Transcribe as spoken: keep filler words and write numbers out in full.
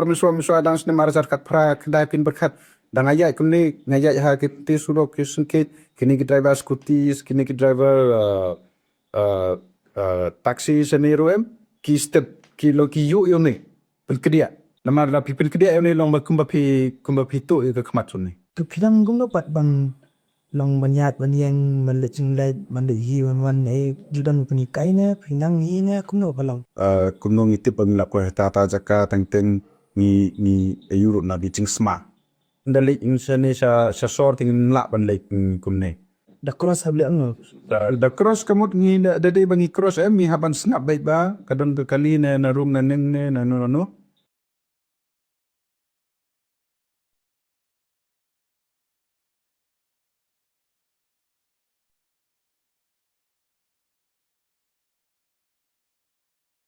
Pynshwa pynshwa dang snem ar hajar khatphra khyndai phin pyrkhat. Dang ïaid kumne, nga ïaid ha ki te surok ki sngewkit, kine ki driver scooties, kine ki driver, uh, uh, uh, taxi sha ne ruh em, ki step, ki long ki ïuh ïa une. Pynkdiah. Namar lada phi pynkdiah ïa une long ba kumba phi, kumba phi tuh ïa ka khmat une. To phi dang kumno pat ban long ban ïaid ban ïeng, ban leit jingleit, ban leit hi ban wan, eh, ju don pynhikai ne, phi nang hi ne, kumno ba long? Uh, kumno ngi tip ba ngi la poi ha ta ta jaka teng teng ngi, ngi ïoh ruh na ki jingsma. Nda leit ngi sha ne sha, sha sor te ngim lah ban leit, mm, kumne. Da cross ha bliah no? Da, da cross ka mut ngi da, da dei ba ngi cross em, ngi hap ban sngap beit ba ka don ka kali ne na rum na ning ne na no na no.